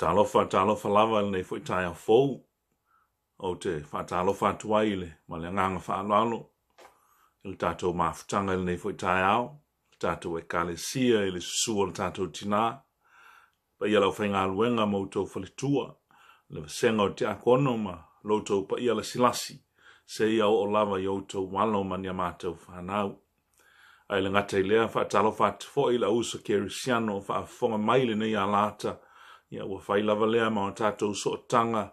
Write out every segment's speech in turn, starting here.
Talofa, talofa lava i lenei foi taeao fou. Ou te faatalofa atu ai i le, ma le agaga faaaloalo i le tatou mafutaga i lenei foi taeao, le tatou ekalesia i le susu o le tatou tinā, paia o le aufaigaluega ma outou faletua, le vasega o tiakono ma lo outou paia lasilasi, seia oo lava i outou alo ma ni a matou fanau. Ae le gata i lea, faatalofa atu foi i le auuso kerisiano o faafofoga mai i lenei alata, ia ua fai lava lea ma o tatou sootaga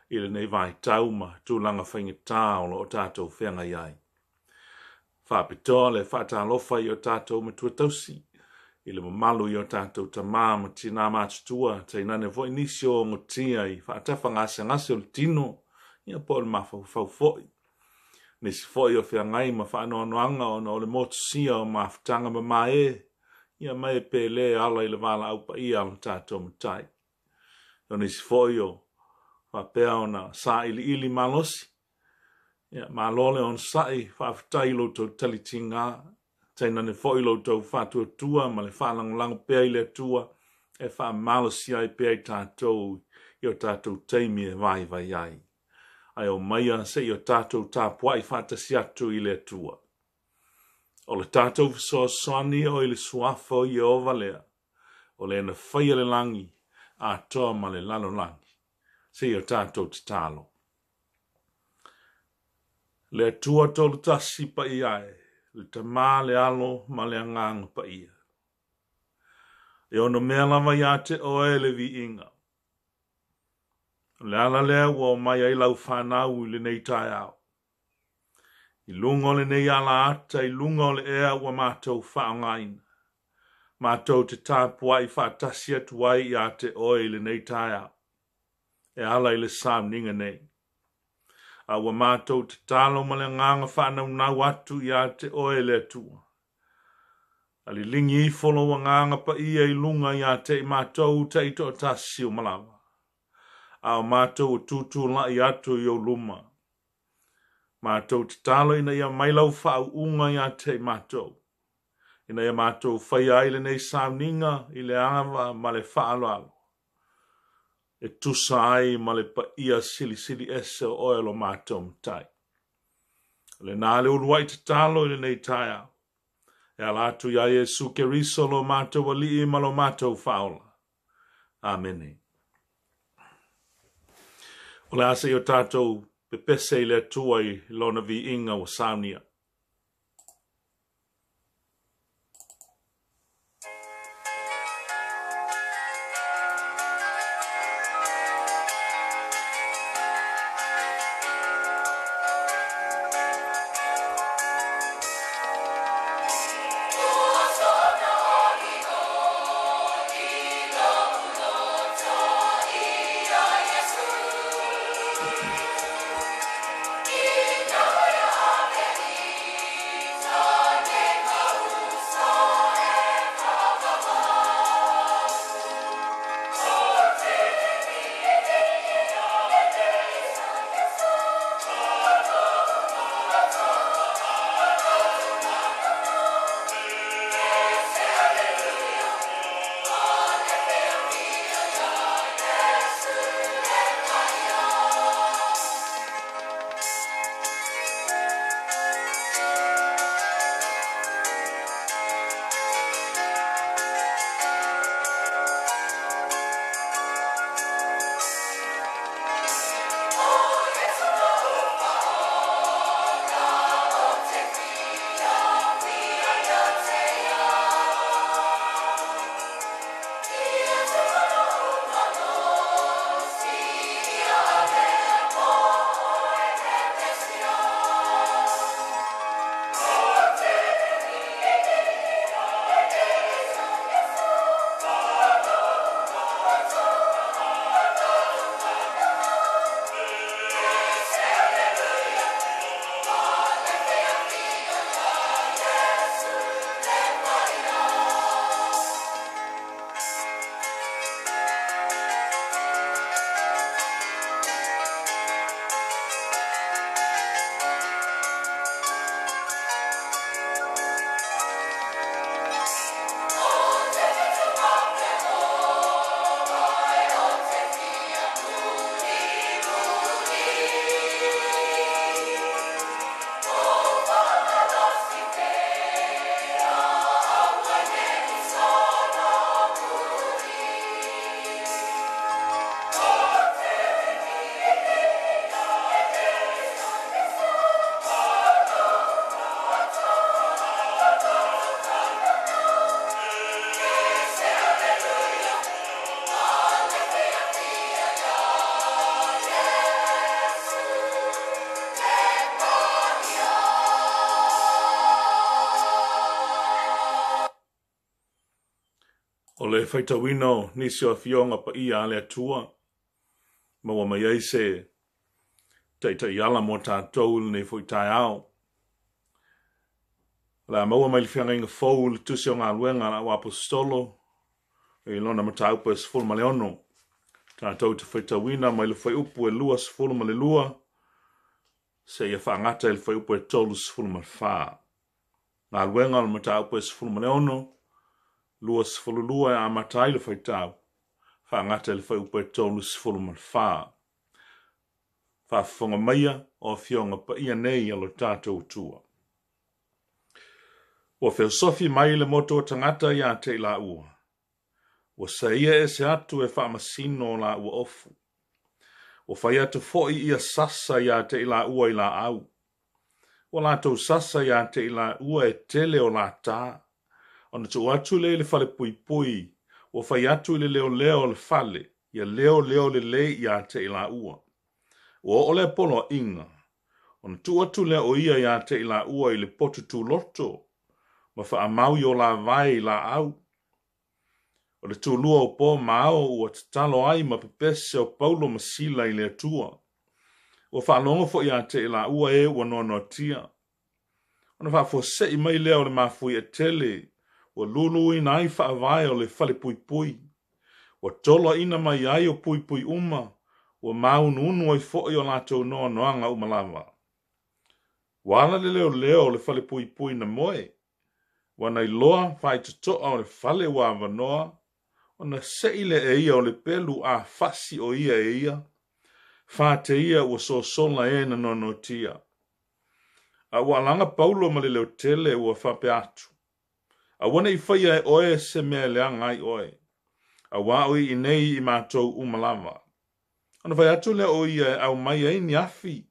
i lenei vaitau ma tulaga faigata o lo o tatou feagai ai. Faapitoa le faatalofa i o tatou matua tausi, i le mamalu i o tatou tama ma tinā matutua, tainane foi nisi o ogotia i faatafa gasegase o le tino, ia po o le mafaufau foi. Nisi foi o feagai ma faanoanoaga ona o le motusia o mafutaga mamae, ia ma e pele e ala i le valaau paia a lo tatou Matai. O nisi foi o faapea ona sailiili malosi, ia malo le onosai, faafetai i lo outou talitiga, tainane foi lo outou faatuatua ma le faalagolago pea i le Atua e faamalosia ai pea i tatou i o tatou taimi e vaivai ai. Ae omaia se i o tatou tapuai faatasi atu i le Atua. O le tatou fesoasoani o i le suafa o Ieova lea, o le na faia le lagi atoa ma le lalolagi. Se i o tatou tatalo. Le Atua tolu tasi paia e, le Tama, le Alo ma le Agaga Paia. E ono mea lava ia te oe le viiga. O le ala lea ua omai ai lau fanau i lenei taeao. I luga o lenei alaata, i luga o le ea ua matou faaaogaina, matou te tapuai faatasi atu ai ia te oe i lenei taeao, e ala i le sauniga nei. A ua matou tatalo ma le agaga faanaunau atu ia te oe le Atua. A liligi ifo lou agaga paia i luga ia te i matou taitoatasi uma lava, a o matou o tutulai atu i ou luma. Matou tatalo ina ia mai lau faauuga ia te i matou, ina ia matou faia ai lenei sauniga i le ava ma le faaaloalo, e tusa ai ma le paia silisili ese o oe lo matou Matai. O lena le uluai tatalo i lenei taeao, e ala atu iā Iesu Keriso lo matou Alii ma lo matou Faaola. Amene. O le a se i o tatou pepese i le Atua i lona viiga ua saunia. O le faitauina o nisi o afioga paia a le Atua, maua mai ai se taitaiala mo tatou i lenei foi taeao. O le a maua mai le feagaiga fou i le tusi o galuega a le auaposetolo i lona mataupu e 16. Tatou te faitauina mai le fuaiupu e 22 seia faagata i le fuaiupu e 34. Galuega o le mataupu e 16, 22 e amata ai le faitau, faagata i le fuaiupu e 34. Faafofoga maia o afioga paia nei a lo tatou Atua. Ua feosofi mai le motu o tagata ia te i laua. Ua saia ese atu e faamasino o laua ofu. Ua fai atu foi ia sasa ia te i laua i laau. Ua latou sasa ia te i laua e tele o lata. Ona tuu atu lea i le fale puipui, ua fai atu i le leoleo o le fale, ia leoleo lelei ia te i laua. Ua oo lea poloaiga, ona tuu atu lea o ia ia te i laua i le potu tuloto, ma faamau i o lavae i laau. O le tulua o po ma ao ua tatalo ai ma pepese o Paulo ma Sila i le Atua. Ua faalogo foi ia te i laua e ua noanoatia. Ona faafuasei mai lea o le mafuie tele, ua luluina ai faavae o le fale puipui. Ua toloaina mai ai o puipui uma, ua māunuunu ai foi o latou noanoaga uma lava. Ua ala le leoleo o le fale puipui na moe, ua na iloa faitotoa o le fale ua avanoa, ona sei lea e ia o le pelu a fasi o ia e ia, fate ia ua sosola e na noanoatia. A ua alaga Paulo ma le leotele ua faapea atu, aua ne i faia e oe se mea e leaga ai oe, auā o i nei i matou uma lava. Ona fai atu lea o ia e aumai ai ni afi,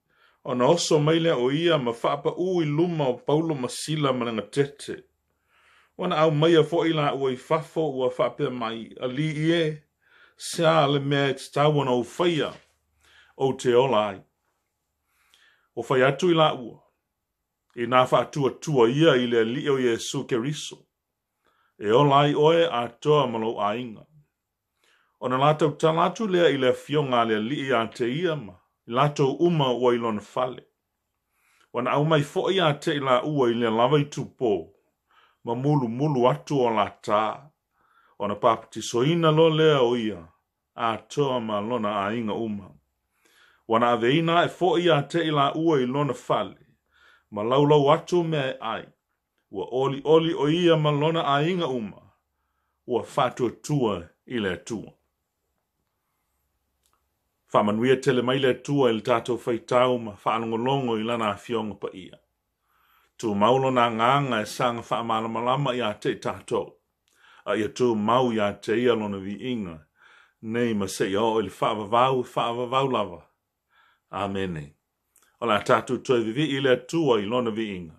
ona oso mai lea o ia ma faapaū i luma o Paulo ma Sila ma le gatete. Ua na aumaia foi laua i fafo ua faapea mai, Alii e, se a le mea e tatau ona ou faia, ou te ola ai. Ua fai atu i laua, inā faatuatua ia i le Alii o Iesu Keriso, e ola ai oe atoa ma lou aiga. Ona latou tala atu lea i le afioga a le alii ia te ia ma i latou uma ua i lona fale. Ua na aumai foi ia te i laua i lea lava itupo, ma mulumulu atu o lata, ona papatisoina loa lea o ia atoa ma lona aiga uma. Ua na aveina ae foi ia te i laua i lona fale, ma laulau atu mea e ai. Ua olioli o ia ma lona aiga uma, ua faatuatua i le Atua. Faamanuia tele mai le Atua i le tatou faitau ma faalogologo i lana afioga paia. Tumau lona agaga e saga faamalamalama ia te i tatou, a ia tumau ia te ia lona viiga, nei ma seia oo i le faavavau, faavavau lava. Amene. O le a tatou toe vivii i le Atua i lona viiga.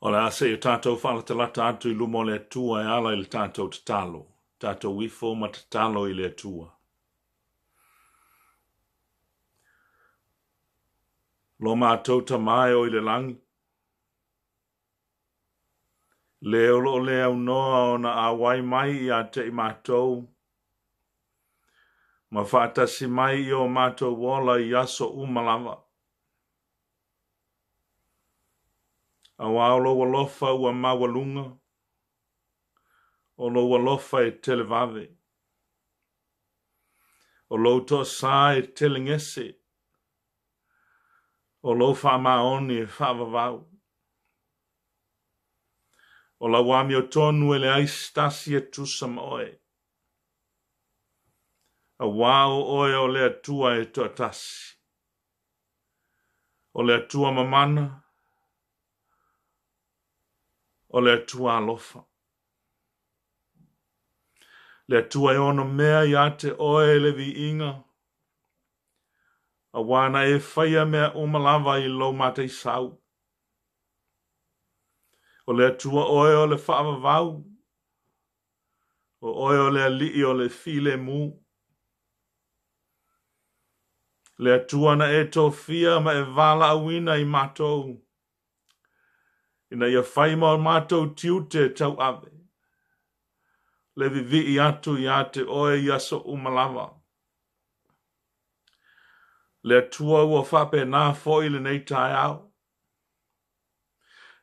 O le a seia tatou faalatalata atu i luma o le Atua e ala i le tatou tatalo, tatou ifo ma tatalo i le Atua. Lo matou Tama e o i le lagi, le o loo le aunoa ona auai mai ia te i matou, ma faatasi mai i o matou ola i aso uma lava. Auā o lou alofa ua maualuga, o lou alofa e televave. O lou toasā e telegese, o lou faamaoni e faavavau. O lau amiotonu e leai se tasi e tusa ma oe. Auā o oe o le Atua e toatasi. O le Atua mamana, o le Atua alofa. Le Atua e ono mea ia te oe le viiga, auā na e faia mea uma lava i lou mataisau. O le Atua oe o le faavavau, o oe o le Alii o le filemu. Le Atua na e tofia ma e valaauina i matou, ina ia fai ma o matou tiute tauave, le vivii atu ia te oe i aso uma lava. Le Atua ua faapena foi lenei taeao,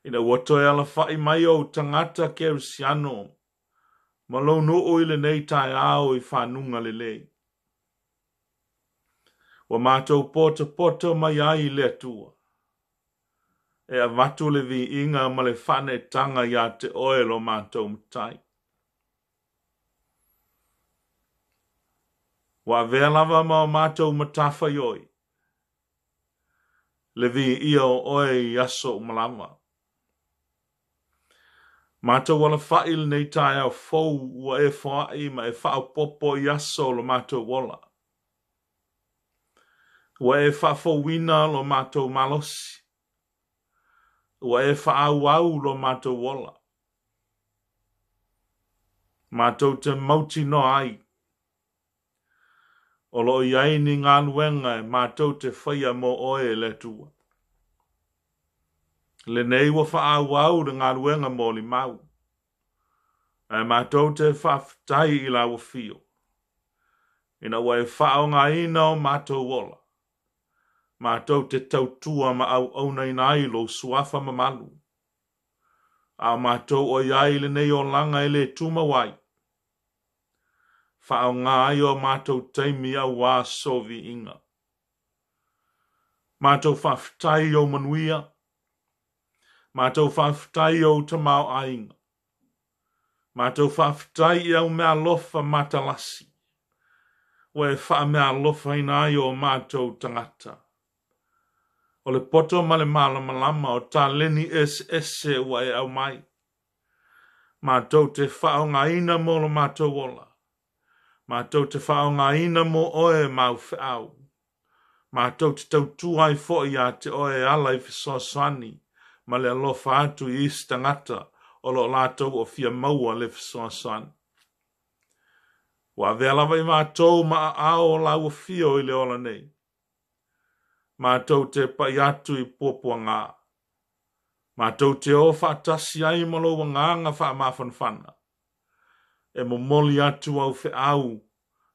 ina ua toe alafai mai ou tagata kerisiano ma lou nuu i lenei taeao i fanuga lelei. Ua matou potopoto mai ai i le Atua, e avatu le viiga ma le faaneetaga ia te oe lo matou Matai. Ua avea lava ma o matou matafaioi le viia o oe i aso uma lava. Matou alafai lenei taeao fou ua e foai ma e faaopoopo i aso o lo matou ola. Ua e faafouina lo matou malosi. Ua e faaauau lo matou ola. Matou te mautinoa ai o lo o i ai ni galuega e matou te faia mo oe e le Atua. Lenei ua faaauau le galuega molimau, ae matou te faafetai i lau afio, ina ua e faaaogaina o matou ola, matou te tautua ma auaunaina ai lou suafa mamalu, a o matou o i ai i lenei olaga e le tumau ai, faaaoga ai o matou taimi auā sou viiga. Matou faafetai i ou manuia, matou faafetai i ou tamaoaiga, matou faafetai i au meaalofa matalasi, ua e faameaalofaina ai o matou tagata. O le poto ma le malamalama o taleni eseese ua e aumai, matou te faaaogaina mo lo matou ola, matou te faaaogaina mo oe ma au feau, matou te tautua ai foi ia te oe e ala i fesoasoani ma le alofa atu i isi tagata o lo o latou o fia maua le fesoasoani. Ua avea lava i matou ma aao o lau afio i le ola nei. Matou te pai atu i puapuaga. Matou te o faatasi ai ma lou agaga faamafanafana, e momoli atu au feau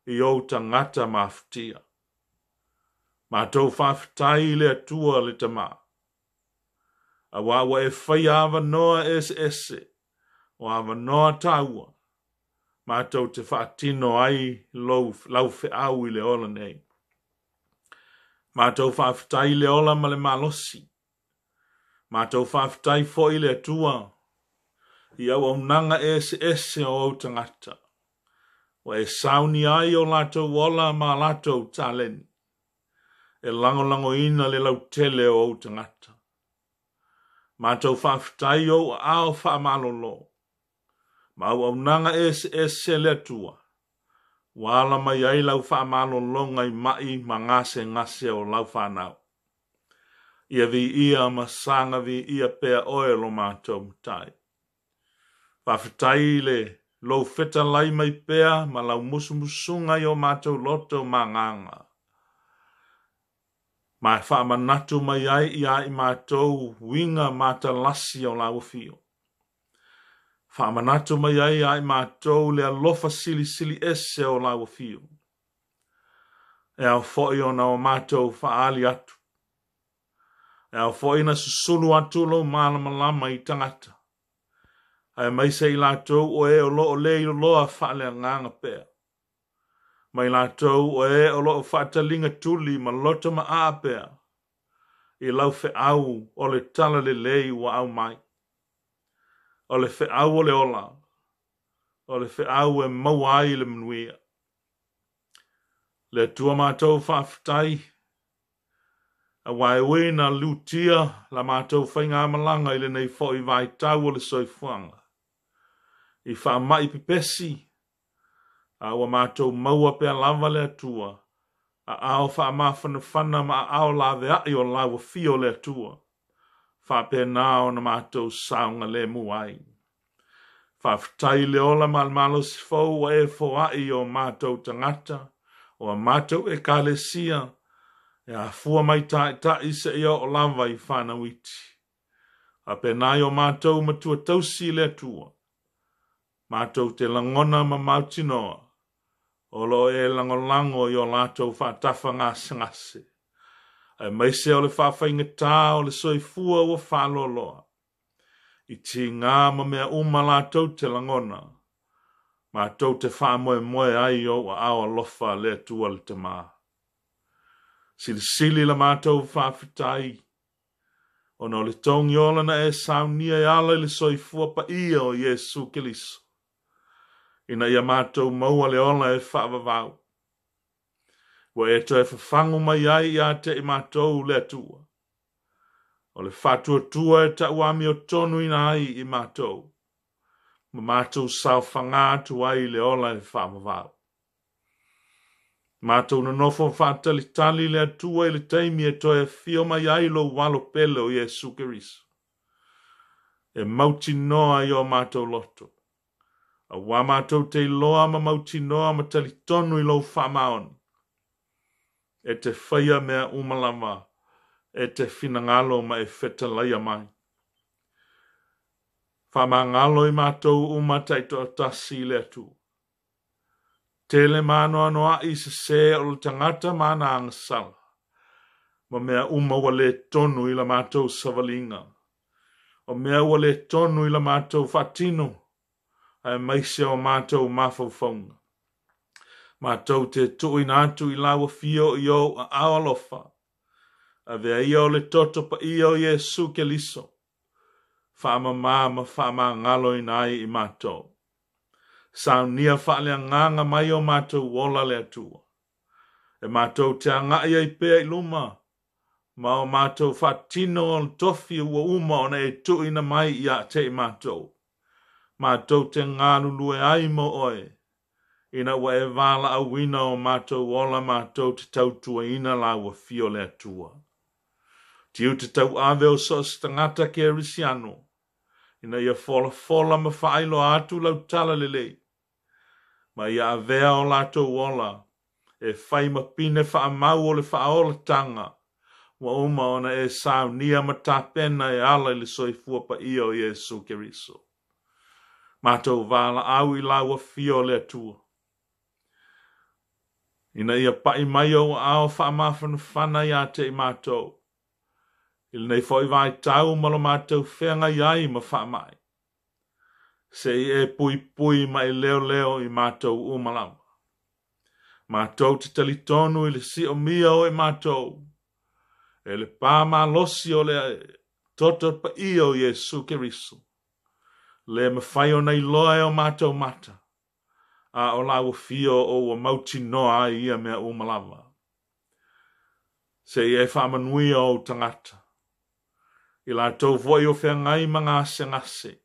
i ou tagata mafatia. Matou faafetai i le Atua le Tama, auā ua e faia avanoa eseese, o avanoa taua, matou te faatino ai lou, lau feau i le ola nei. Matou faafetai i le ola ma le malosi. Matou faafetai foi i le Atua i auaunaga eseese o ou tagata, ua e saunia ai o latou ola ma latou taleni, e lagolagoina le lautele o ou tagata. Matou faafetai i ou aao faamalolo ma auaunaga eseese le Atua, ua ala mai ai lau faamalologa i mai ma gasegase o lau fanau. Ia viia ma saga viia pea oe lo matou Matai. Faafetai i le lou fetalai mai pea ma lau musumusuga i o matou loto ma agaga, ma e faamanatu mai ai ia i matou uiga matalasi o lau afio. Faamanatu mai ai ia i matou le alofa silisili ese o lau afio. E ao foi ona o matou faaali atu. E ao foi na susulu atu lou malamalama i tagata, aemaise i latou o e o lo o le iloa faaleagaga pea, ma i latou o e o lo o faataliga tuli ma loto maaa pea i lau feau o le talalelei ua aumai. O le feau o le ola, o le feau e maua ai le manuia. Le Atua matou faafetai, aua e ui na lutia la matou faigamalaga i lenei foi vaitau o le soifuaga, i faamai pepesi, a ua matou maua pea lava le Atua, aao faamafanafana ma aao laveai o lau afio le Atua, faapena ona matou saogalemu ai. Faafetai i le ola ma le malosi fou ua e foai i o matou tagata, o a matou ekalesia, e afua mai taitai seia oo lava i fanau iti. Faapena i o matou matua tausi i le Atua, matou te lagona ma mautinoa, o lo o e lagolago i o latou faatafa gasegase, aemaise o le faafaigata o le soifua ua faaloaloa. I tiga ma mea uma latou te lagona, matou te faamoemoe ai i ou aao alofa le Atua le Tama. Silisili la matou faafetai, ona o le togi ola na e saunia e ala i le soifua paia o Iesu Keriso, ina ia matou maua le ola e faavavau. Ua e toe fafagu mai ai ia te i matou le Atua. O le faatuatua e tauamiotonuina ai i matou, ma matou saofaga atu ai i le ola e faavavau. Matou nonofo faatalitali le Atua i le taimi e toe afio mai ai lou alo pele o Iesu Keriso, e mautinoa i o matou loto, aua matou te iloa ma mautinoa ma talitonu i lou faamaoni, e te faia mea uma lava e te finagalo ma e fetalaia mai. Faamagalo i matou uma taitoatasi i le Atua. Tele maanoanoaʻi sesē o le tagata ma ana agasala, ma mea uma ua le tonu i la matou savaliga, o mea ua le tonu i la matou faatino, aemaise o matou mafaufauga. Matou te tuuina atu i lau afio i ou aao alofa, avea ia o le toto paia o Iesu Keriso, faamamā ma faamagaloina ai i matou. Saunia faaleagaga mai o matou ola le Atua, e matou te agai ai pea i luma, ma o matou faatino o le tofi ua uma ona e tuuina mai ia te i matou. Matou te galulue ai mo oe, ina ua e valaauina o matou ola matou te tautuaina lau afio le Atua. Tiute tauave o so o se tagata kerisiano, ina ia folafola ma faailoa atu lau talalelei, ma ia avea o latou ola e fai ma pine faamau o le faaolataga ua uma ona e saunia ma tapena e ala i le soifua paia o Iesu Keriso. Matou valaau i lau afio le Atua, ina ia pai mai ou aao faamafanafana ia te i matou, i lenei foi vaitau ma lo matou feagai ai ma faamai, se i e puipui ma e leoleo i matou uma lava. Matou te talitonu i le siomia o i matou, e le pā malosi o le toto paia o Iesu Keriso, le mafai ona iloa e o matou mata, a o lau afio o ua mautinoa ai ia mea uma lava. Se i e faamanuia ou tagata, i latou foi o feagai ma gasegase,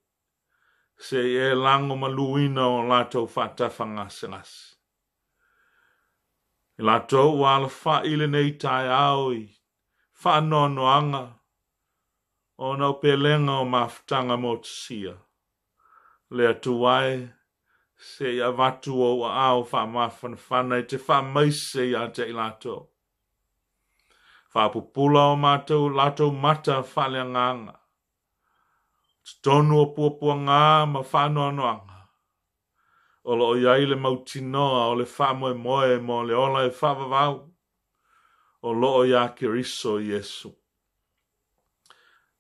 se i e lagomaluina o latou faatafa gasegase. I latou ua alafaʻi i lenei taeao i faanoanoaga, Ona o pelega o mafutaga motusia, Le Atua e, se i avatu ou aao faamafanafana e te faamaise ia te i latou. Faapupula o matou latou mata faaleagaga, totonu o puapuaga ma faanoanoaga, o lo o i ai le mautinoa o le faamoemoe mo le ola e faavavau, o lo o iā Keriso Iesu.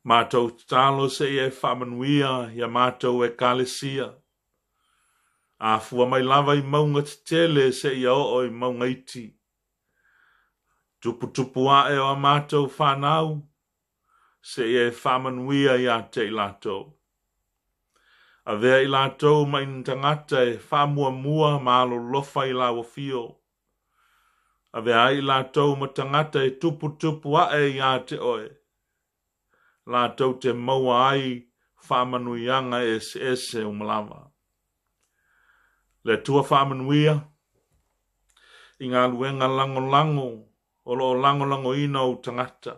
Matou tatalo se i e faamanuia ia matou Ekalesia, afua mai lava i mauga tetele seia oo i mauga iti. Tuputupu ae o a matou fanau, se i e faamanuia ia te i latou. Avea i latou ma ni tagata e faamuamua ma alolofa i lau afio. Avea ai i latou ma tagata e tuputupu ae ia te oe, latou te maua ai faamanuiaga eseese uma lava. Le Atua faamanuia i galuega lagolago o lo o lagolagoina ou tagata,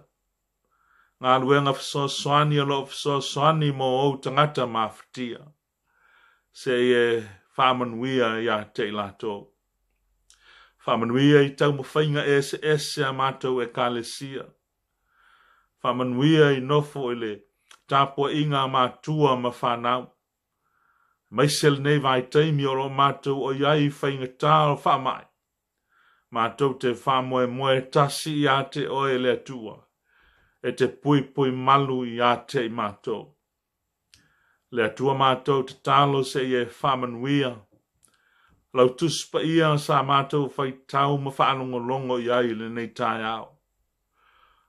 galuega fesoasoani o lo o fesoasoani mo ou tagata mafatia, se i e faamanuia ia te i latou. Faamanuia i taumafaiga eseese a matou Ekalesia. Faamanuia i nofo i le tapuaiga a matua ma fanau. Aemaise lenei vaitaimi o lo o matou o i ai i faigata o faamai, matou te faamoemoe tasi ia te oe le Atua, e te puipui malu ia te i matou. Le Atua matou tatalo se i e faamanuia lau Tusi Paia sa matou faitau ma faalogologo i ai i lenei taeao.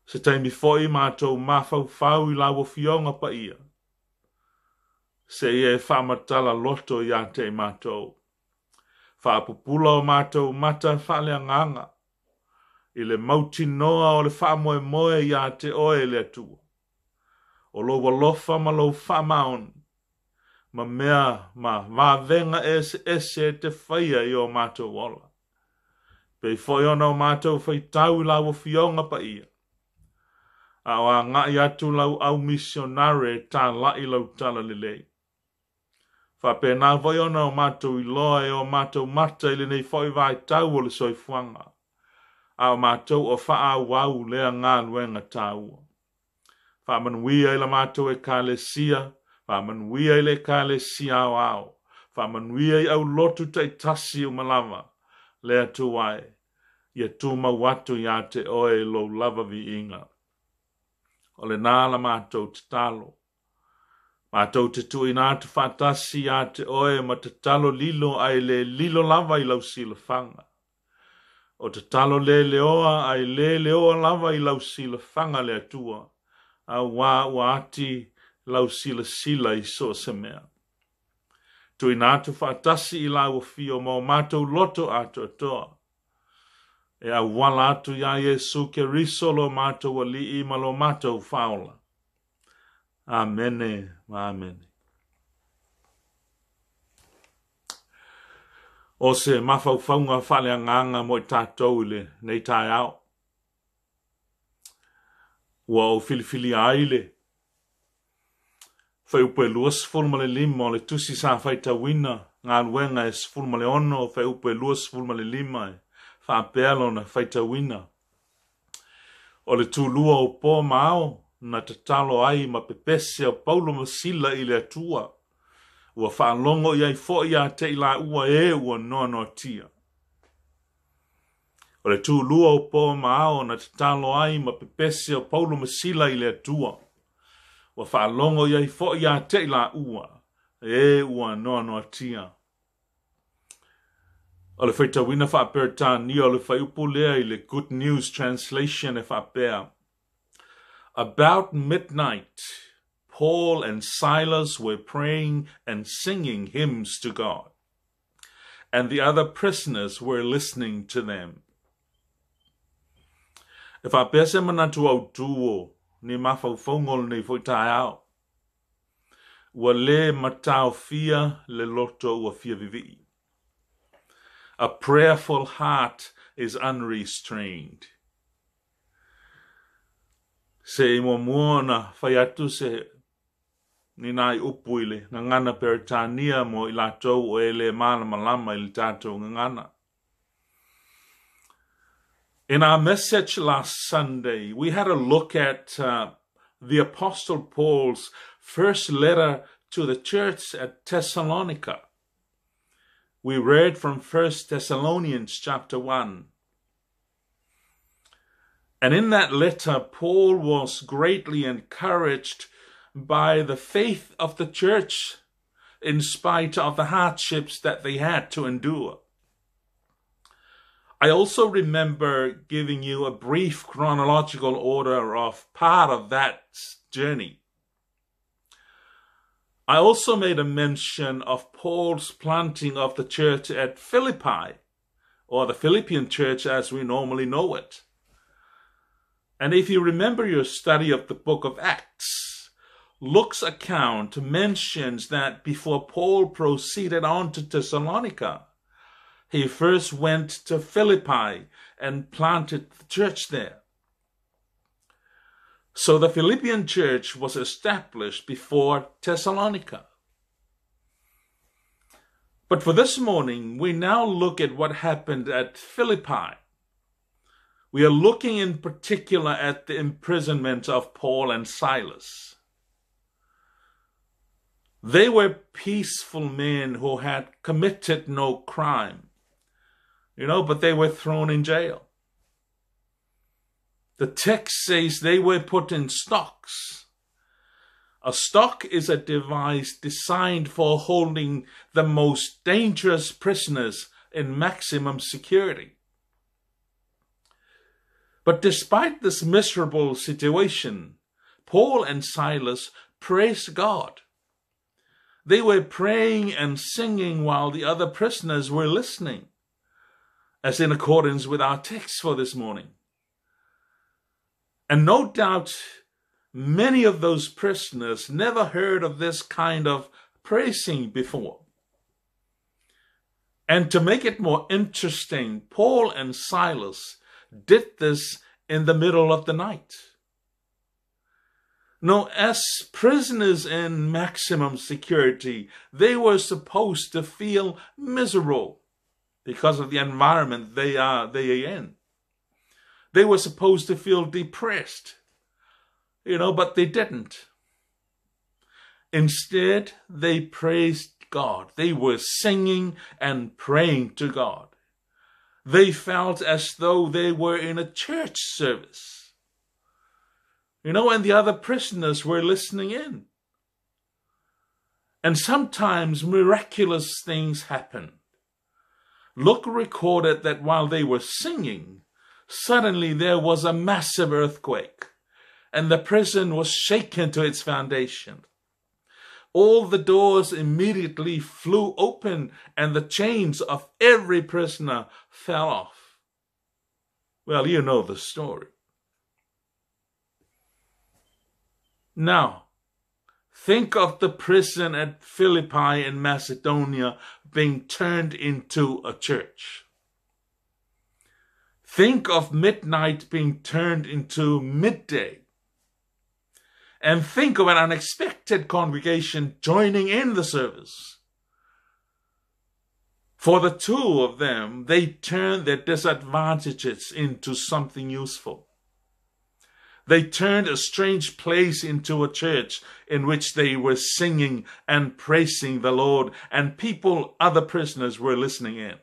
Se taimi foi matou mafaufau i lau Afioga Paia, se i e faamatala loto ia te i matou. Faapupula o matou mata faaleagaga i le mautinoa o le faamoemoe ia te oe le Atua, o lou alofa ma lou faamaoni, ma mea ma vavega eseese e te faia i o matou ola. Pei foi ona o matou faitau i lau Afioga Paia, a o agai atu lau au misionare e tāla'i lau talalelei. Faapena foi ona o matou iloa e o matou mata i lenei foi vaitau o le soifuaga, a o matou o faaauau lea galuega taua. Faamanuia i la matou Ekalesia, faamanuia i le Ekalesia aoao, faamanuia i aulotu taitasi uma lava, le Atua e, ia tumau atu ia te oe lou lava viiga. O lena la matou tatalo. Matou te tuuina atu faatasi ia te oe ma tatalo lilo ae le lilo lava i lau silafaga. O tatalo le leoa ae le leoa lava i lau silafaga le Atua, auā ua ati lau silasila i so o se mea. Tuuina atu faatasi i lau afio ma o matou loto atoatoa, e auala atu iā Iesu Keriso lo matou Alii ma lo matou Faaola. Amene ma amene. O se mafaufauga faaleagaga mo i tatou i lenei taeao, ua ou filifilia ai le fuaiupu e 25 o le tusi sa faitauina, Galuega e 16, fuaiupu e 25 e faapea lona faitauina. O le tulua o po ma ao na tatalo ai ma pepese o Paulo ma Sila i le Atua, ua faalogo i ai foi ia te i laua e ua noanoatia. O le tulua o po ma ao na tatalo ai ma pepese o Paulo ma Sila i le Atua, ua faalogo i ai foi ia te i laua e ua noanoatia. O le faitauina faa-Peretania o le fuaiupu lea i le Good News Translation e faapea, About midnight, Paul and Silas were praying and singing hymns to God, and the other prisoners were listening to them. E faapea se manatu autū o ni mafaufauga o lenei foi taeao, ua lē mataofia le loto ua fia vivii. A prayerful heart is unrestrained. Se i muamua ona fai atu se ni nai upu i le gagana Peretania mo i latou o e le malamalama i le tatou gagana. In our message last Sunday, we had a look at the Apostle Paul's first letter to the church at Thessalonica. We read from 1 Thessalonians chapter 1. And in that letter, Paul was greatly encouraged by the faith of the church in spite of the hardships that they had to endure. I also remember giving you a brief chronological order of part of that journey. I also made a mention of Paul's planting of the church at Philippi, or the Philippian church as we normally know it. And if you remember your study of the book of Acts, Luke's account mentions that before Paul proceeded on to Thessalonica, he first went to Philippi and planted the church there. So the Philippian church was established before Thessalonica. But for this morning, we now look at what happened at Philippi. We are looking in particular at the imprisonment of Paul and Silas. They were peaceful men who had committed no crime, but they were thrown in jail. The text says they were put in stocks. A stock is a device designed for holding the most dangerous prisoners in maximum security. But despite this miserable situation, Paul and Silas praised God. They were praying and singing while the other prisoners were listening, as in accordance with our text for this morning. And no doubt many of those prisoners never heard of this kind of praising before. And to make it more interesting, Paul and Silas did this in the middle of the night. Now, as prisoners in maximum security, they were supposed to feel miserable because of the environment they are in. They were supposed to feel depressed, but they didn't. Instead, they praised God. They were singing and praying to God. They felt as though they were in a church service. And the other prisoners were listening in. And sometimes miraculous things happen. Luke recorded that while they were singing, suddenly there was a massive earthquake, and the prison was shaken to its foundation. All the doors immediately flew open, and the chains of every prisoner fell off. Well, you know the story. Now, think of the prison at Philippi in Macedonia being turned into a church. Think of midnight being turned into midday. And think of an unexpected congregation joining in the service. For the two of them, they turned their disadvantages into something useful. They turned a strange place into a church in which they were singing and praising the Lord, and people, other prisoners, were listening in.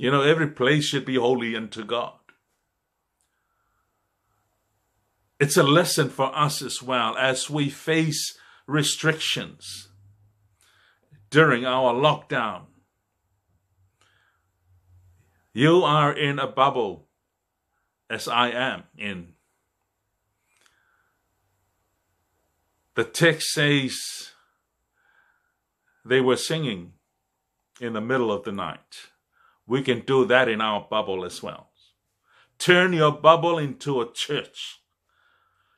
Every place should be holy unto God. It's a lesson for us as well as we face restrictions during our lockdown. You are in a bubble, as I am in. The text says they were singing in the middle of the night. We can do that in our bubble as well. Turn your bubble into a church.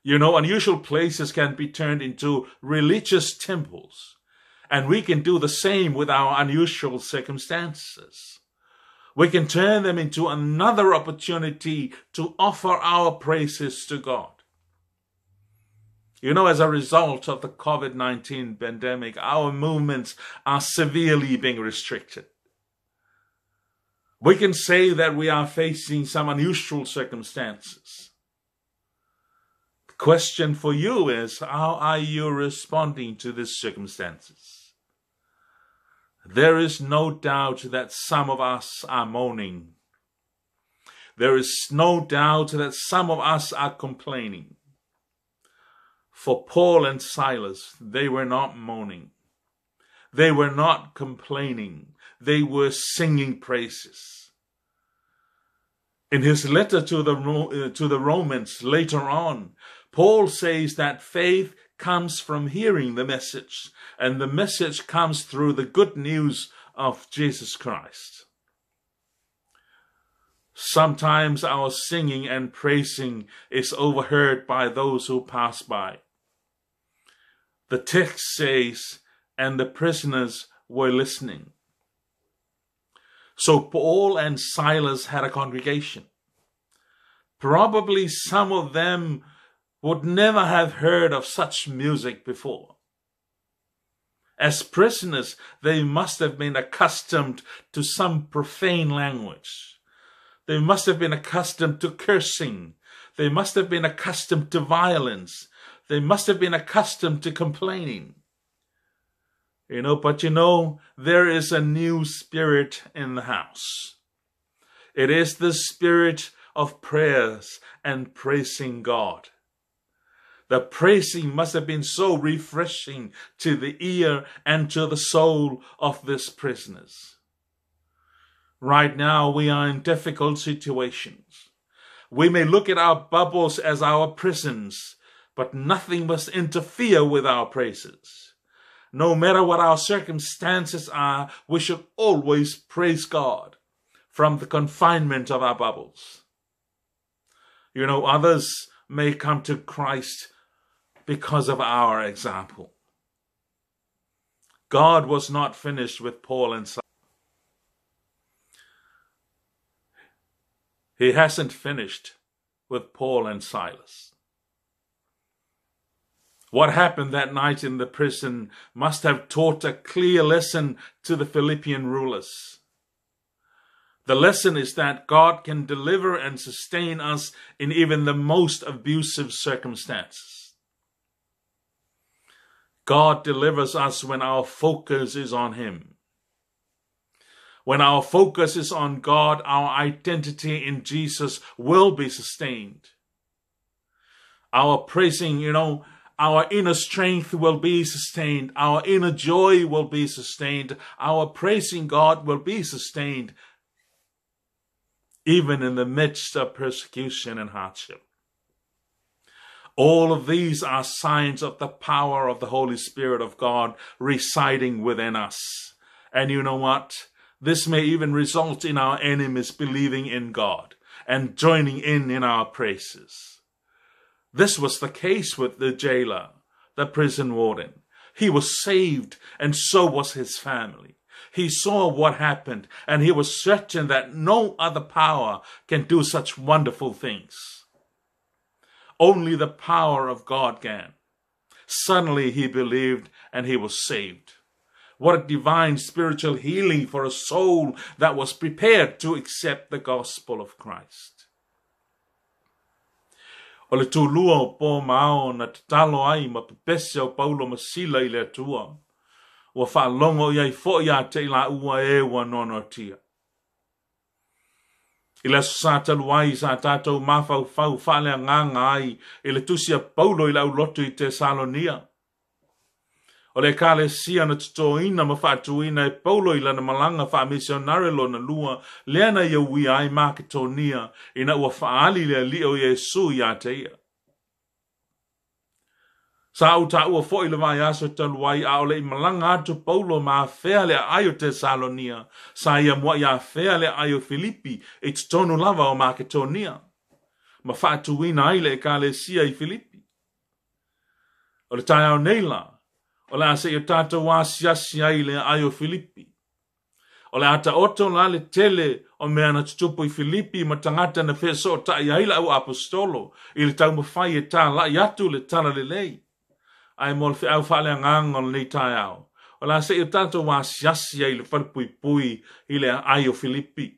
Unusual places can be turned into religious temples. And we can do the same with our unusual circumstances. We can turn them into another opportunity to offer our praises to God. You know, as a result of the COVID 19 pandemic, our movements are severely being restricted. We can say that we are facing some unusual circumstances. The question for you is how are you responding to these circumstances? There is no doubt that some of us are moaning. There is no doubt that some of us are complaining. For Paul and Silas, they were not moaning. They were not complaining. They were singing praises. In his letter to the, to the Romans later on, Paul says that faith comes from hearing the message, and the message comes through the good news of Jesus Christ. Sometimes our singing and praising is overheard by those who pass by. The text says, and the prisoners were listening. So Paul and Silas had a congregation. Probably some of them would never have heard of such music before. As prisoners, they must have been accustomed to some profane language. They must have been accustomed to cursing. They must have been accustomed to violence. They must have been accustomed to complaining. You know, but you know, there is a new spirit in the house. It is the spirit of prayers and praising God. The praising must have been so refreshing to the ear and to the soul of these prisoners. Right now, we are in difficult situations. We may look at our bubbles as our prisons, but nothing must interfere with our praises. No matter what our circumstances are, we should always praise God from the confinement of our bubbles. You know, others may come to Christ because of our example. God was not finished with Paul and Silas. He hasn't finished with Paul and Silas. What happened that night in the prison must have taught a clear lesson to the Philippian rulers. The lesson is that God can deliver and sustain us in even the most abusive circumstances. God delivers us when our focus is on Him. When our focus is on God, our identity in Jesus will be sustained. Our praising, you know, our inner strength will be sustained. Our inner joy will be sustained. Our praising God will be sustained, even in the midst of persecution and hardship. All of these are signs of the power of the Holy Spirit of God residing within us. And you know what? This may even result in our enemies believing in God and joining in our praises. This was the case with the jailer, the prison warden. He was saved, and so was his family. He saw what happened, and he was certain that no other power can do such wonderful things. Only the power of God can. Suddenly he believed, and he was saved. What a divine spiritual healing for a soul that was prepared to accept the gospel of Christ. O le tulua o pō ma ao na tatalo ai ma pepese o Paulo ma Sila i le Atua. Ua faalogo i ai foi ia te i laua e ua noanoatia. I le aso sa talu ai sa tātou mafaufau faaleagaga ai i le tusi a Paulo i le aulotu i Tesalonia. O le Ekalesia na totoina ma faatuina e Paulo i lana malaga faamisionare lona lua, lea na ia uia ai Maketonia ina ua faaali le Alii o Iesu ia te ia. Sa ou taua foi le vaiaso talu ai a o le i malaga atu Paulo ma afea le aai o Tesalonia, sa ia muai afea le aai o Filipi i totonu lava o Maketonia, ma faatuina ai le Ekalesia i Filipi. O le taeao nei la, o le a se i o tātou asiasi ai le aai o Filipi. O le a taoto la le tele o mea na tutupu i Filipi ma tagata na fesootai ai le auaposetolo i le taumafai e tāla'i atu le Talalelei. Ae mo le feau faaleagaga o lenei taeao, o le a se i o tatou asiasi ai i le falepuipui i le aai o Filipi,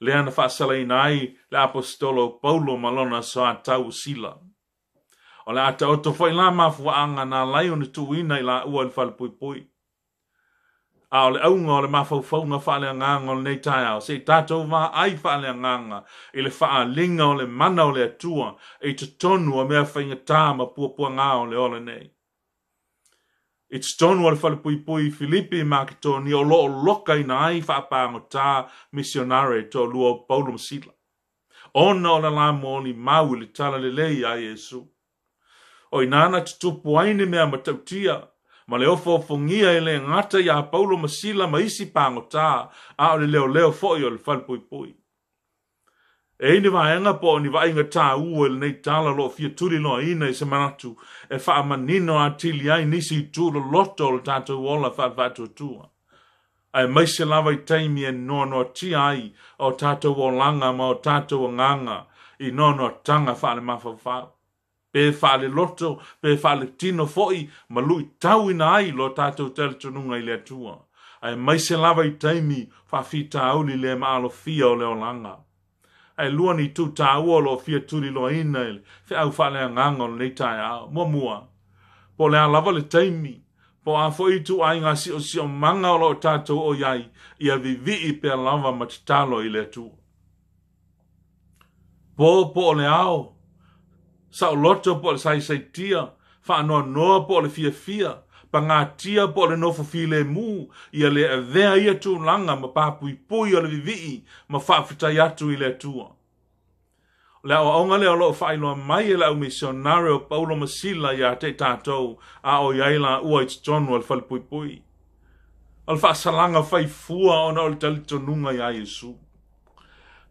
lea na faasalaina ai le aposetolo o Paulo ma lona soatau o Sila. O le a taoto foi la mafuaaga na ala ai ona tuuina i laua i le falepuipui. A o le auga o le mafaufauga faaleagaga o lenei taeao, se i tatou vaai faaleagaga i le faaaliga o le mana o le Atua i totonu o mea faigata ma puapuaga o le ola nei. I totonu o le falepuipui i Filipi i Maketonia o lo o lokaina ai faapagota misionare toalua o Paulo ma Sila, ona o le la molimau i le talalelei iā Iesu. O i ina na tutupu ai ni mea matautia, ma le ofoofogia e le gata iā Paulo ma Sila ma isi pagota, a o le leoleo foi o le falepuipui. E i ai ni vaega po o ni vaaiga taua i lenei tala o lo o fia tuliloaina i se manatu e faamanino atili ai nisi itu loloto o le tatou ola faale-faatuatua, aemaise lava i taimi e noanoatia ai o tatou olaga ma o tatou agaga i noanoataga faale-mafaufau, pe faale-loto pe faale-tino foi, ma luitauina ai lo tatou talitonuga i le Atua, aemaise lava i taimi faafitauli le maalofia o le olaga. Ae lua ni itu taua o lo o fia tuliloaina i le feau faaleagaga o lenei taeao. Muamua, po o le a lava le taimi, po o a foi ituaiga siosiomaga o lo o tatou o i ai, ia vivii pea lava ma tatalo i le Atua. Po po o le ao, saoloto po o le saisaitia, faanoanoa po o le fiafia, pagatia po o le nofo filemu, ia le avea ia tulaga ma papuipui o le vivii ma faafetai atu i le Atua. O le aoaoga lea o lo o faailoa mai e le aumisionare o Paulo ma Sila iā te i tatou a o i ai laua i totonu o le falepuipui. O le faasalaga fai fua ona o le talitonuga iā Iesu.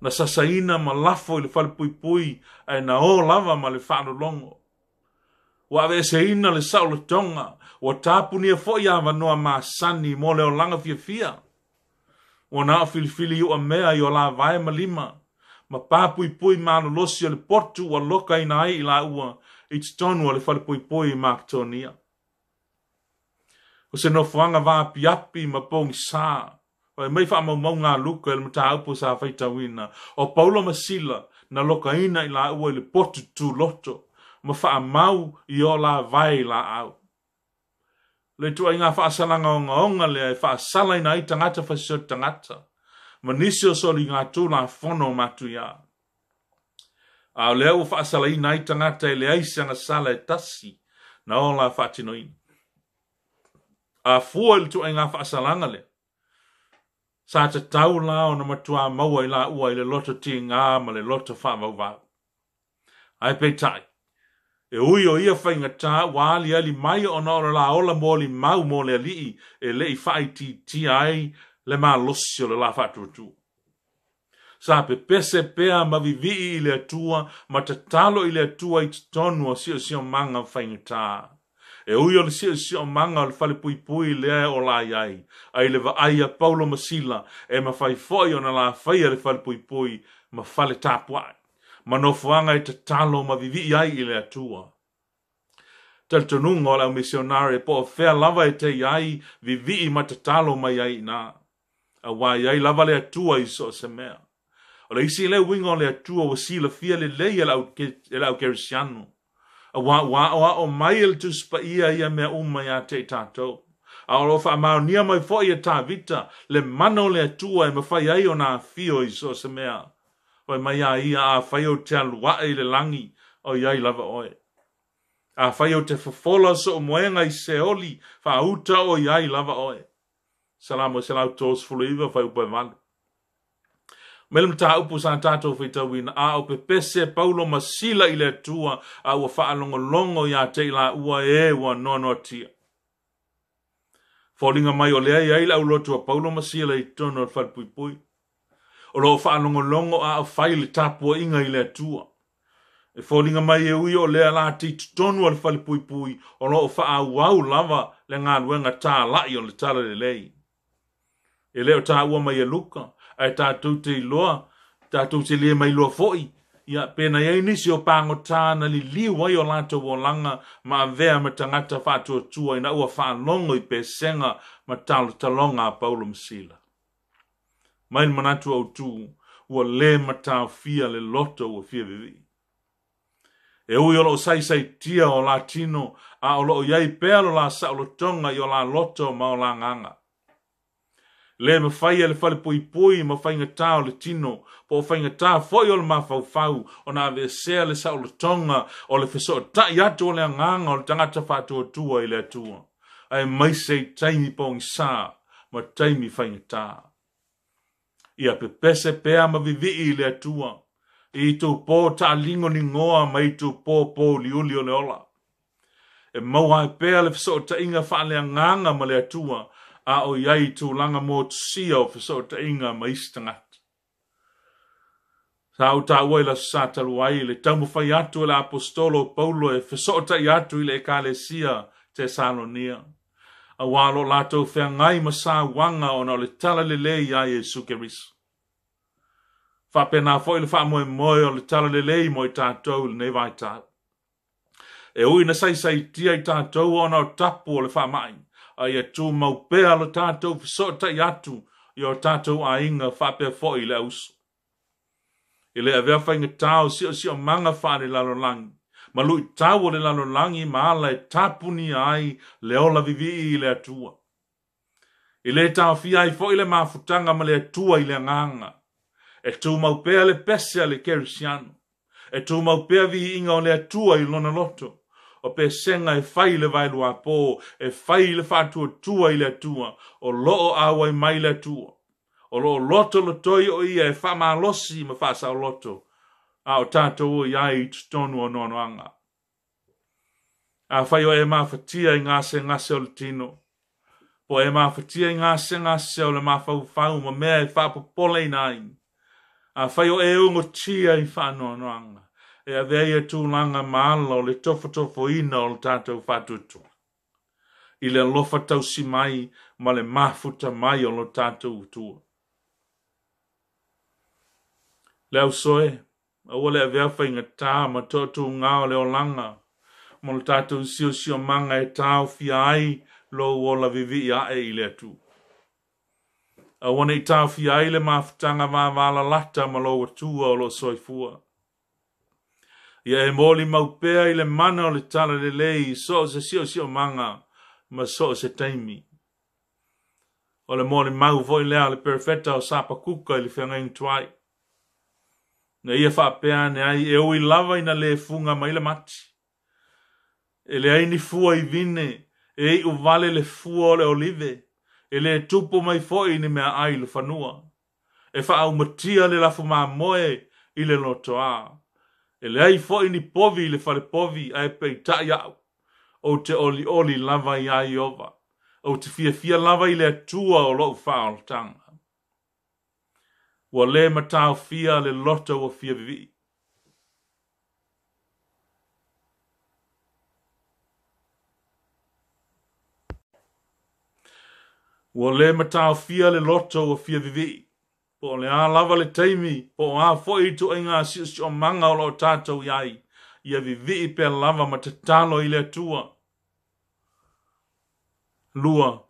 Na sasaina ma lafo i le falepuipui ae na o lava ma le faalologo. Ua aveeseina le saolotoga, ua tapunia foi avanoa masani mo le olaga fiafia. Ua na o filifili iuamea i o lavae ma lima, ma papuipui malolosi o le potu ua lokaina ai i laua i totonu o le falepuipui i Maketonia. O se nofoaga vaapiapi ma pogisa, fai mai faamaumauga a Luka i le mataupu sa faitauina, o Paulo ma Sila na lokaina i laua i le potu tuloto ma faamau i o lavae i laau. O le ituaiga faasalaga ogaoga lea e faasalaina ai tagata fasioti tagata ma nisi o soligatulafono matuia. A o lea ua faasalaina ai tagata e leai se agasala e tasi na ola faatinoina. A fua i le ituaiga faasalaga lea, sa tatau la ona matua maua i laua i le loto tiga ma le loto faavauvau. Ae peitai, e ui o ia faigata ua aliali mai ona o le la ola molimau mo le Alii e le i faaitiitia ai le malosi o le la faatuatua. Sa pepese pea ma vivii i le Atua ma tatalo i le Atua i totonu o siosiomaga faigata. E ui o le siosiomaga o le falepuipui lea e ola ai ai, a i le vaai a Paulo ma Sila, e mafai foi ona la faia le falepuipui ma fale tapuai, ma nofoaga e tatalo ma vivii ai i le Atua. Talitonuga o le aumisionare po o fea lava e te i ai, vivii ma tatalo mai ai i ina. Aua e i ai lava le Atua i so o se mea. O le isi lea uiga o le Atua ua silafia lelei e le au kerisiano, aua ua aoao mai e le Tusi Paia ia mea uma iā te i tatou. A o lo o faamaonia mai foi e Tavita le mana o le Atua e mafai ai ona afio i so o se mea. Fai mai a ia, Afai ou te alu ae i le lagi, o i ai lava oe. Afai ou te fofola sou moega i Seoli, faauta o i ai lava oe. Salamo 139, fuaiupu e 8. Mai le mataupu sa tatou faitauina, a o pepese Paulo ma Sila i le Atua, a ua faalogologo iā te i laua e ua noanoatia. Foliga mai o lea e i ai le aulotu a Paulo ma Sila i totonu o le falepuipui. O lo o faalogologo a o fai le tapuaiga i le Atua. E foliga mai e ui o lea la te i totonu o le falepuipui, o lo o faaauau lava le galuega tāla'i o le Talalelei. E le o taua mai e Luka, ae tatou te iloa, tatou te le mailoa foi, ia, pe na i ai nisi o pagota na liliu ai o latou olaga ma avea ma tagata faatuatua ina ua faalogo i pesega ma talotaloga a Paulo ma Sila. Mai le manatu autu, ua le mataofia le loto ua fia vivii. E ui o lo o saisaitia o la tino, a o lo o i ai pea lo la saolotoga i o la loto ma o la agaga. Le mafai e le falepuipui ma faigata o le tino, po o faigata foi o le mafaufau, ona aveesea le saolotoga o le fesootai atu o le agaga o le tagata faatuatua i le Atua, aemaise i taimi pogisa ma taimi faigata. Ia pepese pea ma vivii i le Atua, i itupo taaligoligoa ma itupo pouliuli o le ola. E maua ai pea le fesootaiga faaleagaga ma le Atua, a o i ai i tulaga motusia o fesootaiga ma isi tagata. Sa ou taua i le Aso Sa talu ai le taumafai atu e le Aposetolo o Paulo e fesootai atu i le Ekalesia Tesalonia, auā lo latou feagai ma sauaga ona o le talalelei iā Iesu Keriso. Faapena foi le faamoemoe o le talalelei mo i tatou i lenei vaitau. E ui ina saisaitia i tatou ona o tapu o le faamai, a ia tumau pea lo tatou fesootai atu i o tatou aiga faapea foi i le auso. E le avea faigata o siosiomaga faalelalolagi ma luitau o le lalolagi ma ala e tapunia ai le ola vivii i le Atua. E le taofia ai foi le mafutaga ma le Atua i le agaga. E tumau pea le pese a le Kerisiano. E tumau pea viiga o le Atua i lona loto. O pesega e fai i le vaeluapo, e fai i le faatuatua i le Atua, o lo o auai mai le Atua. O lo o lotolotoi o ia e faamalosi ma faasaoloto, a o tatou o i ai i totonu o noanoaga. Afai o e mafatia i gasegase o le tino, po o e mafatia i gasegase o le mafaufau ma mea e faapopoleina ai, afai o e ogotia i faanoanoaga, e avea ia tulaga ma ala o le tofotofoina o le tatou faatuatua i le alofa tausi mai ma le mafuta mai o lo tatou Atua. Le ausoe, aua le avea faigata ma toatuga o le olaga mo le tatou siosiomaga e taofia ai lou ola vivii ae i le Atua. Aua ne i taofia ai le mafutaga vavalalata ma lou Atua o lo o soifua. Ia e molimau pea i le mana o le talalelei i so o se siosiomaga ma so o se taimi. O le molimau foi lea a le perofeta o Sapakuka i le feagaiga tuai. Na ia faapea ane ai, e ui lava ina le fuga mai le mati. E leai ni fua i vine, e iu vale le fua o le olive, e le tupu mai foi ni meaai i le fanua. E faaumatia le lafu mamoe i le lotoā. E leai foi ni povi i le fale povi, ae peitai au, ou te olioli lava iā Ieova, ou te fiafia lava i le Atua o lou faaolataga. Ua le mataofia le loto ua fia vivii. Ua le mataofia le loto ua fia vivii. Po o le a lava le taimi, po o a foi ituaiga siosiomaga o lo o tatou i ai, ia vivii pea lava ma tatalo i le Atua. 2,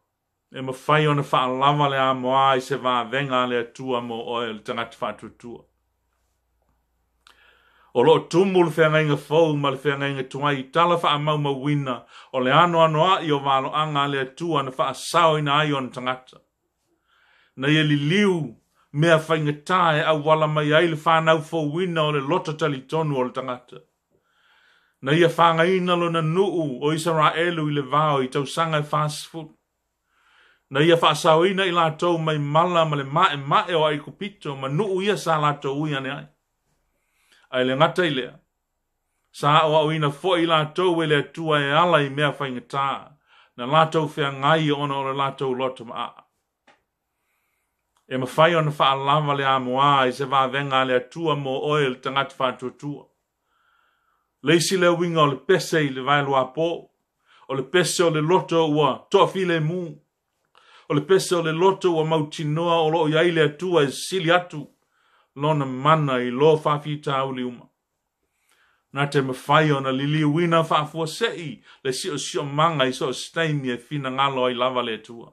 e mafai ona faalava le amoa i se vavega a le Atua mo oe le tagata faatuatua. O lo o tumu le feagaiga fou ma le feagaiga tuai i tala faamaumauina o le anoanoai o valoaga a le Atua na faasaoina ai ona tagata. Na ia liliu mea faigata e auala mai ai le fanau fouina o le loto talitonu o le tagata. Na ia fagaina lona nuu o Isaraelu i le vao i tausaga e 40. Na ia faasaoina i latou mai mala ma le maemae o Aikupito ma nuu ia sa latou ui ane ai. Ae le gata i lea, sa aoaoina foi i latou e le Atua e ala i mea faigata na latou feagai ona o le latou loto maaa. E mafai ona faalava le amoa i se vavega a le Atua mo oe le tagata faatuatua. Le isi lea uiga o le pese i le vaeluapo, o le pese o le loto ua toafilemu. O le pese o le loto ua mautinoa o lo o i ai le Atua e sili atu lona mana i lo faafitauli uma. Na te mafai ona liliuina faafuasei le siosiomaga i so o se taimi e finagalo ai lava le Atua.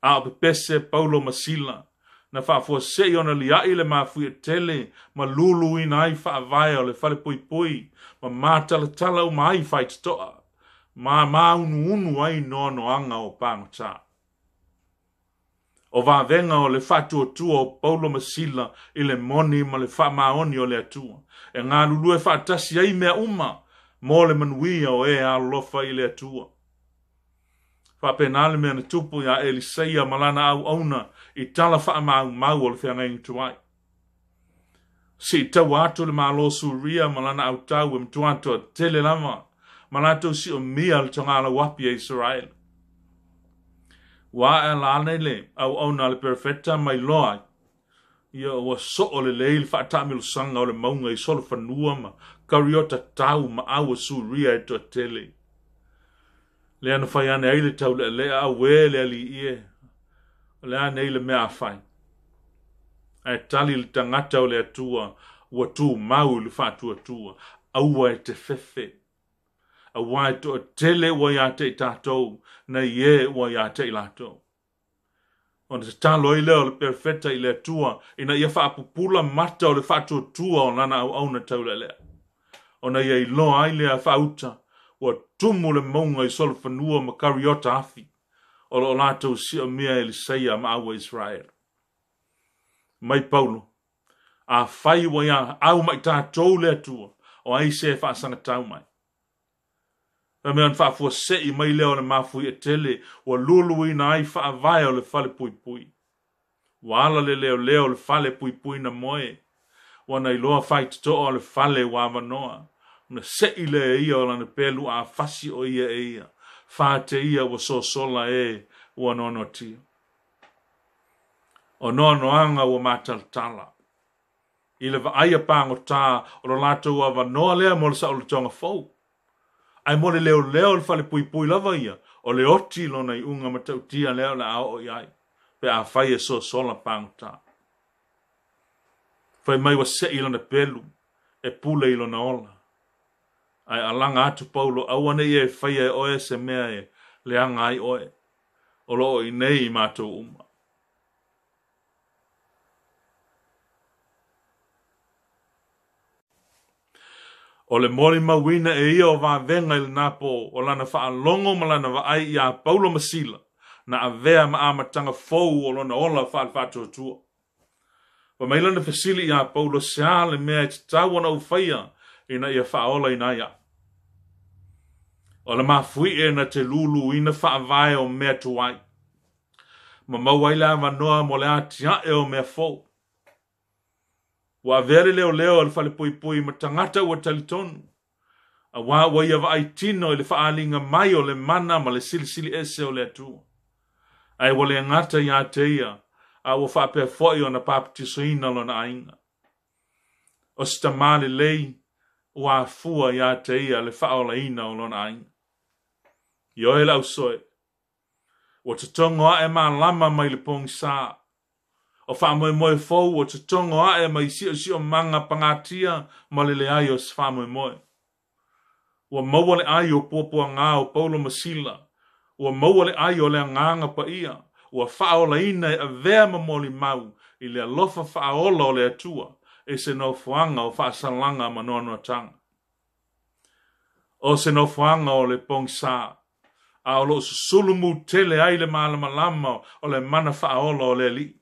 A o pepese Paulo ma Sila, na faafuasei ona lia'i le mafuie tele ma luluina ai faavae o le falepuipui ma matalatala uma ai faitotoa, ma māunuunu ai noanoaga o pagota. O vavega o le faatuatua o Paulo ma Sila i le moni ma le faamaoni o le Atua, e galulue faatasi ai mea uma mo le manuia o e alolofa i le Atua. Faapena le mea na tupu iā Elisaia ma lana auauna i tala faamaumau o le feagaiga tuai. Siitaua atu le Malo o Suria ma lana autau e matua toatele lava ma latou siomia le togalauapi a Isaraelu. Ua ae ala ane le auauna a le perofeta ma iloa ai, ia ua soo lelei le faataamilosaga o le mauga i solofanua ma kariota tau ma au a Suria e toatele. Lea na fai ane ai le taulealea, Auē le Alii e, o le a nei le mea a fai? Ae tali le tagata o le Atua ua tumau i le faatuatua, Aua e te fefe, auā e toatele ua ia te i tatou nei e ua ia te i latou. Ona tatalo ai lea o le perofeta i le Atua ina ia faapupula mata o le faatuatua o lana auauna taulealea, ona ia iloa ai lea faauta ua tumu le mauga i solofanua ma kariota afi o lo o latou siomia Elisaia ma au a Isaraelu. Mai Paulo, Afai ua ia au ma i tatou le Atua, o ai se e faasagatau mai? Fai mai ona faafuasei mai lea o le mafuie tele ua luluina ai faavae o le fale puipui. Ua ala le leoleo o le fale puipui na moe. Ua na iloa faitotoa o le fale ua avanoa. Ona sei lea e ia o lana pelu a fasi o ia e ia. Fate ia ua sosola e ua noanoatia. O noanoaga ua matalatala. I le vaai a pagota o lo latou avanoa lea mo le saolotoga fou. Ae mo le leoleo o le falepuipui lava ia, o le oti lona iuga matautia lea o le a oo i ai, pe afai e sosola pagota. Fai mai ua sei lana pelu e pule i lona ola. Ae alaga atu Paulo, aua ne i e faia e oe se mea e leaga ai oe. O lo o i nei i matou uma. O le molimauina e ia o vavega i lena po, o lana faalogo ma lana vaai iā Paulo ma Sila, na avea ma amataga fou o lona ola faale-faatuatua. Fai mai lana fesili iā Paulo, Sea le mea e tatau ona ou faia ina ia faaolaina ai au? O le mafuie na te luluina faavae o mea tuai, ma maua ai le avanoa mo le atiae o mea fou. Ua avea le leoleo a le falepuipui ma tagata ua talitonu, auā ua ia vaai tino i le faaaliga mai o le mana ma le silisili ese o le Atua. Ae ua le gata iā te ia, a ua faapea foi ona papatisoina lona aiga. O se tamā lelei ua afua iā te ia le faaolaina o lona aiga. Ioe le ausoe, Ua totogo aʻe malama mai le pogisa. O faamoemoe fou ua totogo aʻe mai siosiomaga pagatia ma le leai o se faamoemoe. Ua maua le ʻai o puapuagā o Paulo ma Sila. Ua maua le ʻai o le Agaga Paia. Ua faaolaina e avea ma molimau i le alofa faaola o le Atua i se nofoaga o faasalaga ma noanoataga. O se nofoaga o le pogisa, a o lo o susulu mu tele ai le malamalama o le mana faaola o le Alii.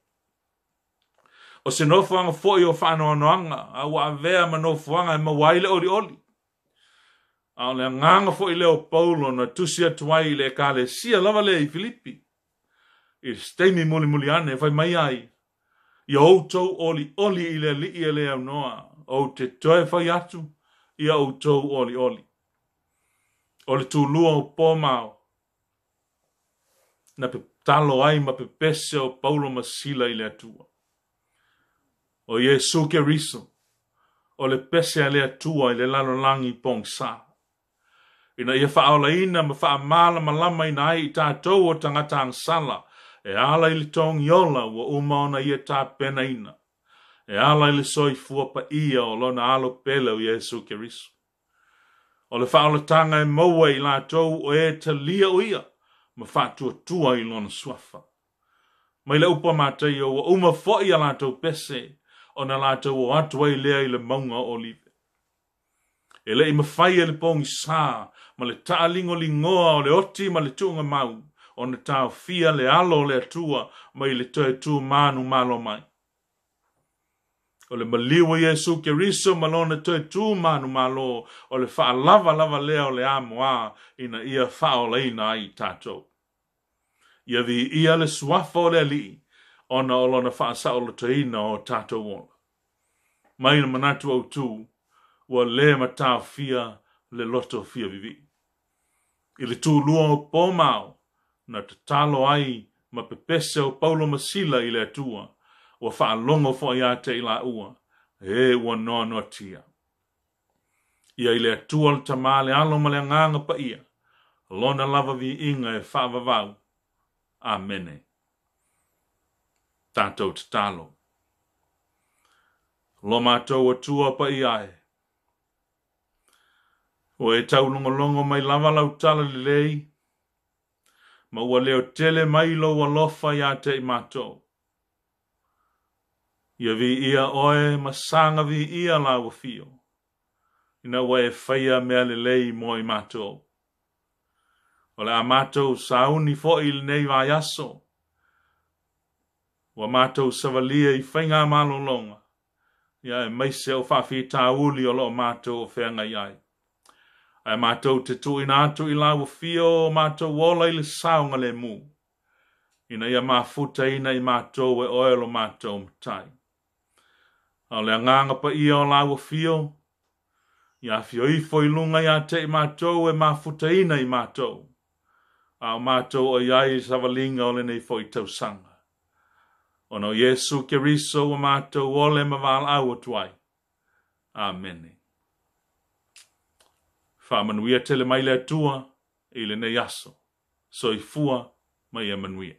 O se nofoaga foi o faanoanoaga, a ua avea ma nofoaga e maua ai le olioli. A o le agaga foi lea o Paulo na tusi atu ai i le Ekalesia lava lea i Filipi, i se taimi mulimuli ane, fai mai ai, Ia outou olioli i le Alii e le aunoa, ou te toe fai atu, ia outou olioli. O le tulua o po ma ao, na tatalo ai ma pepese o Paulo ma Sila i le Atua. O Iesu Keriso, o le pese a le Atua i le lalolagi pogisa. ina ia faaolaina ma faamalamalamaina ai i tatou o tagata agasala e ala i le togiola ua uma ona ia tapenaina, e ala i le soifua paia o lona Alo pele o Iesu Keriso. O le faaolataga e maua e i latou o e talia o ia ma faatuatua i lona suafa. Mai le upu a Mataio, ua uma foi a latou pese ona latou o atu ai lea i le mauga o Olive. E le i mafai e le pogisa ma le taaligoligoa o le oti ma le tuugamau ona taofia le alo o le Atua mai le toe tu manumalo mai. O le maliu o Iesu Keriso ma lona toe tu manumalo o le faalavalava lea o le amoa ina ia faaolaina ai i tatou. Ia viia le suafa o le Alii ona o lona faasaolotoina o tatou ola. Mai le manatu autu, ua le mataofia le loto fia vivii. I le tulua o po ma ao, na tatalo ai ma pepese o Paulo ma Sila i le Atua, ua faalogo foi ia te i laua, e ua noanoatia. Ia i le Atua le Tama le Alo ma le Agaga Paia, lona lava viiga e faavavau. Amene. Tatou tatalo. Lo matou Atua paia e, ua e taulogologo mai lava lau tala lelei, ma ua leo tele mai lou alofa ia te i matou. Ia viia oe ma saga viia lau afio, ina ua e faia mea lelei mo i matou. O le a matou sauni foi i lenei vaiaso, ua matou savalia i faiga malologa, ia aemaise o faafitauli o lo o matou o feagai ai. Ae matou te tuuina atu i lau afio o matou ola i le saogalemu, ina ia mafutaina i matou e oe lo matou Matai. A o le agaga paia o lau afio, ia afio ifo i luga ia te i matou e mafutaina i matou, a o matou o i ai i savaliga o lenei foi tausaga. Ona o Iesu Keriso ua matou ole ma valaau atu ai. Amene. Faamanuia tele mai le Atua i lenei aso. Soifua ma ia manuia.